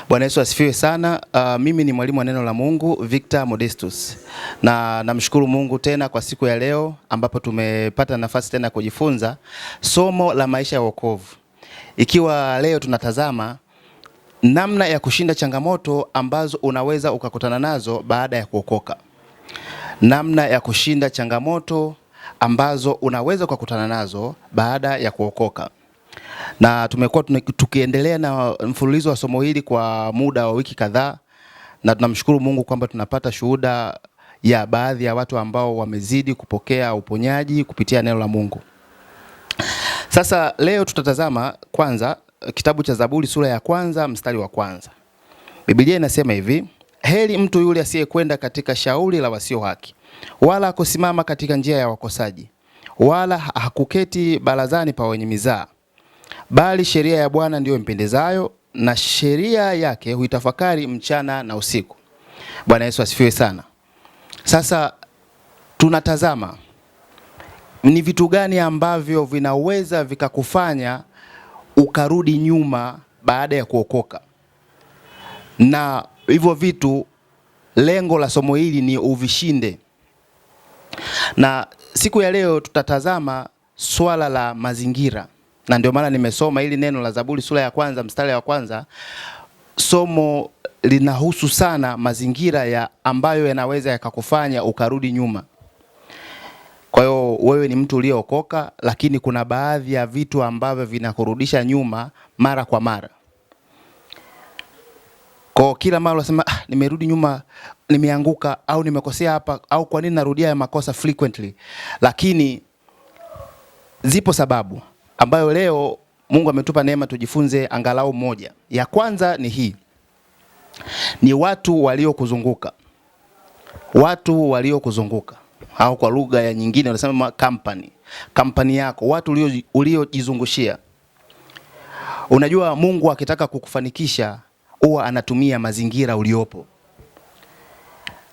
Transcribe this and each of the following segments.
Bwana Yesu asifiwe sana. Mimi ni mwalimu wa neno la Mungu Victor Modestus, na namshukuru Mungu tena kwa siku ya leo ambapo tumepata nafasi tena kujifunza somo la maisha ya wokovu, ikiwa leo tunatazama namna ya kushinda changamoto ambazo unaweza ukakutana nazo baada ya kuokoka. Namna ya kushinda changamoto ambazo unaweza ukakutana nazo baada ya kuokoka. Na tumekuwa tukiendelea na mfululizo wa somo hili kwa muda wa wiki kadhaa, na tunamshukuru Mungu kwamba tunapata shuhuda ya baadhi ya watu ambao wamezidi kupokea uponyaji kupitia neno la Mungu. Sasa leo tutatazama kwanza kitabu cha Zaburi sura ya kwanza mstari wa kwanza. Biblia inasema hivi: heri mtu yule asiyekwenda katika shauri la wasio haki, wala kusimama katika njia ya wakosaji, wala hakuketi barazani pa wenye mizaa, bali sheria ya Bwana ndiyo impendezayo, na sheria yake huitafakari mchana na usiku. Bwana Yesu asifiwe sana. Sasa tunatazama ni vitu gani ambavyo vinaweza vikakufanya ukarudi nyuma baada ya kuokoka, na hivyo vitu, lengo la somo hili ni uvishinde. Na siku ya leo tutatazama swala la mazingira, na ndio maana nimesoma hili neno la Zaburi sura ya kwanza mstari wa kwanza. Somo linahusu sana mazingira ya ambayo yanaweza yakakufanya ukarudi nyuma. Kwa hiyo wewe ni mtu uliyeokoka, lakini kuna baadhi ya vitu ambavyo vinakurudisha nyuma mara kwa mara. Kwa kila mara unasema, ah, nimerudi nyuma, nimeanguka au nimekosea hapa, au kwa nini narudia ya makosa frequently? Lakini zipo sababu ambayo leo Mungu ametupa neema tujifunze angalau moja. Ya kwanza ni hii. Ni watu waliokuzunguka. Watu waliokuzunguka, au kwa lugha ya nyingine wanasema company. Company yako, watu uliojizungushia. Unajua Mungu akitaka kukufanikisha huwa anatumia mazingira uliopo.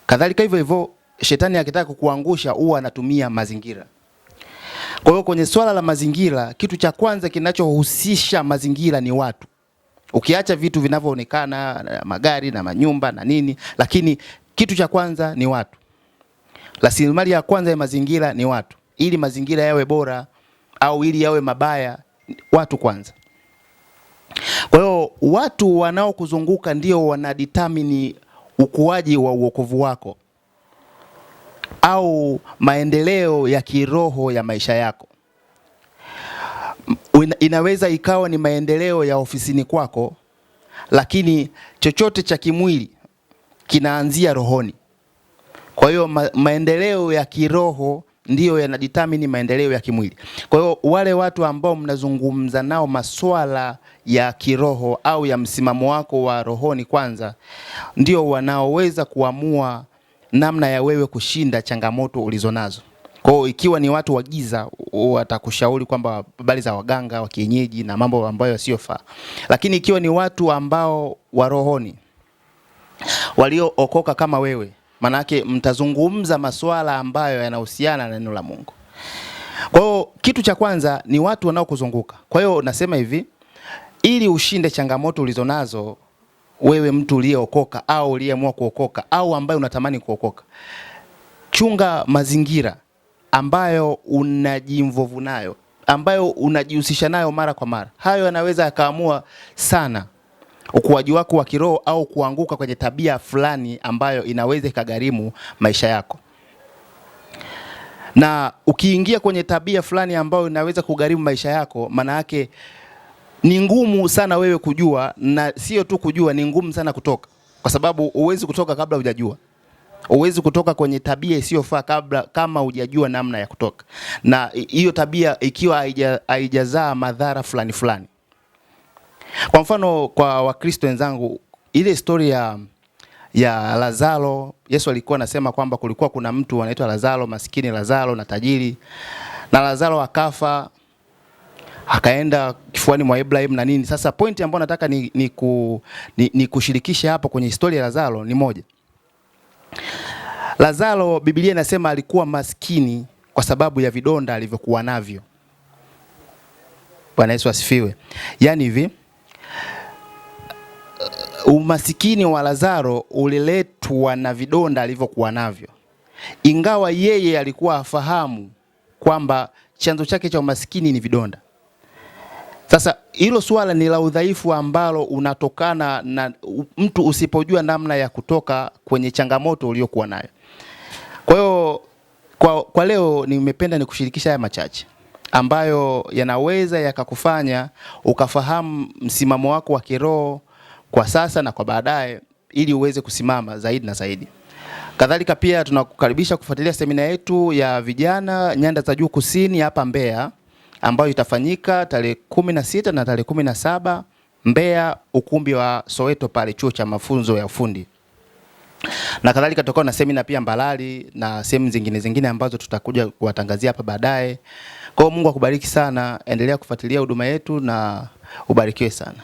Kadhalika hivyo hivyo shetani akitaka kukuangusha huwa anatumia mazingira. Kwa hiyo kwenye swala la mazingira, kitu cha kwanza kinachohusisha mazingira ni watu. Ukiacha vitu vinavyoonekana, magari na manyumba na nini, lakini kitu cha kwanza ni watu. Rasilimali ya kwanza ya mazingira ni watu. Ili mazingira yawe bora au ili yawe mabaya, watu kwanza. Kwa hiyo watu wanaokuzunguka ndio wanadetermine ukuaji wa uokovu wako au maendeleo ya kiroho ya maisha yako. Inaweza ikawa ni maendeleo ya ofisini kwako, lakini chochote cha kimwili kinaanzia rohoni. Kwa hiyo maendeleo ya kiroho ndiyo yanadetermine maendeleo ya kimwili. Kwa hiyo wale watu ambao mnazungumza nao maswala ya kiroho au ya msimamo wako wa rohoni kwanza, ndio wanaoweza kuamua namna ya wewe kushinda changamoto ulizonazo. Kwa hiyo ikiwa ni watu wa giza, watakushauri kwamba habari za waganga wa kienyeji na mambo ambayo yasiyofaa. Lakini ikiwa ni watu ambao wa rohoni waliookoka kama wewe, manake mtazungumza masuala ambayo yanahusiana na neno la Mungu. Kwa hiyo kitu cha kwanza ni watu wanaokuzunguka. Kwa hiyo nasema hivi, ili ushinde changamoto ulizonazo wewe mtu uliyeokoka au uliyeamua kuokoka au ambaye unatamani kuokoka, chunga mazingira ambayo unajimvovu nayo, ambayo unajihusisha nayo mara kwa mara. Hayo yanaweza yakaamua sana ukuaji wako wa kiroho au kuanguka kwenye tabia fulani ambayo inaweza ikagharimu maisha yako. Na ukiingia kwenye tabia fulani ambayo inaweza kugharimu maisha yako, maana yake ni ngumu sana wewe kujua, na sio tu kujua, ni ngumu sana kutoka, kwa sababu huwezi kutoka kabla hujajua. Huwezi kutoka kwenye tabia isiyofaa kabla kama hujajua namna ya kutoka, na hiyo tabia ikiwa haijazaa madhara fulani fulani. Kwa mfano kwa Wakristo wenzangu, ile story ya Lazaro, Yesu alikuwa anasema kwamba kulikuwa kuna mtu anaitwa Lazaro, maskini Lazaro na tajiri, na Lazaro akafa akaenda kifuani mwa Ibrahim na nini. Sasa pointi ambayo nataka ni kushirikisha hapo kwenye historia ya Lazaro ni moja. Lazaro, Biblia inasema alikuwa maskini kwa sababu ya vidonda alivyokuwa navyo. Bwana Yesu asifiwe. Yaani hivi, umasikini wa Lazaro uliletwa na vidonda alivyokuwa navyo, ingawa yeye alikuwa afahamu kwamba chanzo chake cha umasikini ni vidonda. Sasa hilo suala ni la udhaifu ambalo unatokana na mtu usipojua namna ya kutoka kwenye changamoto uliyokuwa nayo. Kwa hiyo kwa leo nimependa nikushirikisha haya machache ambayo yanaweza yakakufanya ukafahamu msimamo wako wa kiroho kwa sasa na kwa baadaye, ili uweze kusimama zaidi na zaidi. Kadhalika pia tunakukaribisha kufuatilia semina yetu ya vijana Nyanda za Juu Kusini hapa Mbeya, ambayo itafanyika tarehe 16 na tarehe 17 Mbeya, ukumbi wa Soweto pale chuo cha mafunzo ya ufundi. Na kadhalika tutakuwa na semina pia Mbalali na sehemu zingine zingine ambazo tutakuja kuwatangazia hapa baadaye. Kwa hiyo Mungu akubariki sana, endelea kufuatilia huduma yetu na ubarikiwe sana.